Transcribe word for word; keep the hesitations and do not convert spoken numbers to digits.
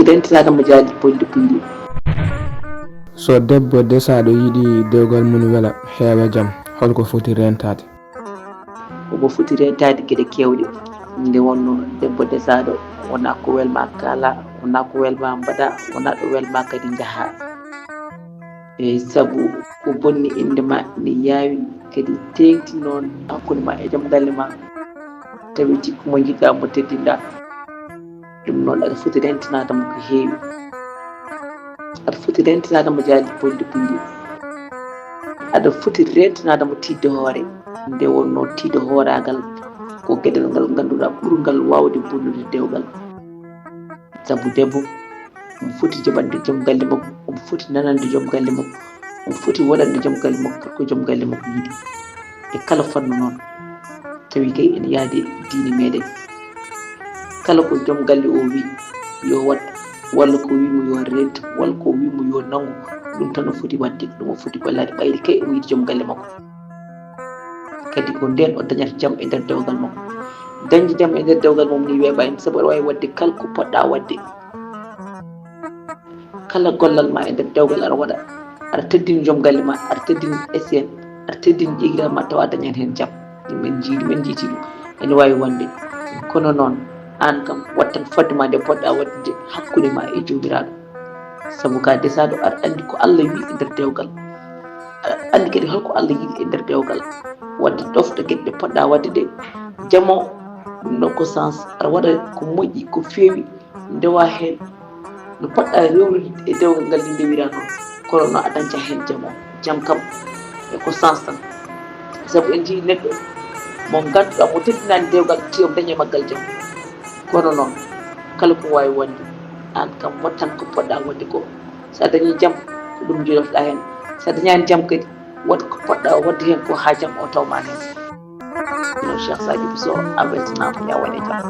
Dentinaa demo jaali bolli buyɗi. So debbo desaaɗo yiɗi dewgal mum wela, heewa jam, holko foti reentaade? Omo foti reentaade geɗe keewɗe. Nde wonnoo debbo desaaɗo, wonaa ko welmaa kaalaa, wonaa ko welmaa mbaɗaa, wonaa ɗo welmaa kadi njahaa. Eey, sabu ko bonni innde maa ene yaawi, kadi teeŋti noon hakkunde maa e joom galle maa, tawi ko mo njiɗ-ɗaa, mo teddin-ɗaa. Ɗum noon, aɗa foti reentinaade mo ko heewi. Aɗa foti reentinaade mo jaali bolli buyɗi. Aɗa foti reentinaade mo tiiɗde hoore. Nde wonnoo tiiɗde hooraagal ko geɗal ngal nganndu-ɗaa ɓurngal waawde bonnude dewgal. Sabu debbo, omo foti jaɓande joom galle makko, omo foti nanande joom galle makko, omo foti waɗande joom galle makko ko joom galle makko yiɗi. E kala fannu noon, tawi kay ene yahdi e diine meeɗen. Kala ko joom galle o wi yo waɗ, walla ko wi mo yo rent, walla ko wi mo yo nanngu, ɗum tan o foti waɗde, ɗum o foti gollaade, ɓayri kay omo yiɗi joom galle makko. Kadi ko ndeen o dañata jam e nder dewgal makko. Dañde jam e nder dewgal mum ni weeɓaani, sabu aɗa waawi waɗde kala ko poɗɗaa waɗde. Kala gollal ma e nder dewgal aɗa waɗa, aɗa teddina joom galle ma, aɗa teddina S N, aɗa teddina jigiraaɓe ma, tawa a dañat heen jam. Ɗum en njii ɗum, en njiiti ɗum. Ene waawi wonde. Kono noon, aan kam, waɗ tan fodde ma nde poɗɗaa waɗde hakkunde ma e Joomiraaɗo. Sabu ka desaaɗo, aɗa anndi ko Allah wi e nder dewgal. Aɗa anndi kadi holko Allah yiɗi e nder dewgal. Waɗde ɗofta geɗe ɗe poɗɗaa waɗde ɗe. Jam o, ɗum ɗon ko sens. Aɗa waɗa ko moƴƴi, ko feewi, ndewa heen no poɗɗaa rewrude e dewgal ngal ni ndewira noon. Kono noon a dañca heen jam o. Jam kam e ko sens tan. Sabu en njii neɗɗo mo ngannduɗaa mo teddinaani dewgal, tee omo daña e maggal jam. Kono noon, kala ko waawi wonde, aan kam, waɗ tan ko poɗɗaa waɗde ko. So a dañii jam, ko ɗum njiilotoɗaa heen. So a dañaani jam kadi, waɗ ko poɗɗaa waɗde heen ko haa jam o taw ma heen. Kono Cheikh Sadio Bousso, a weltanaama, yo a won e jam.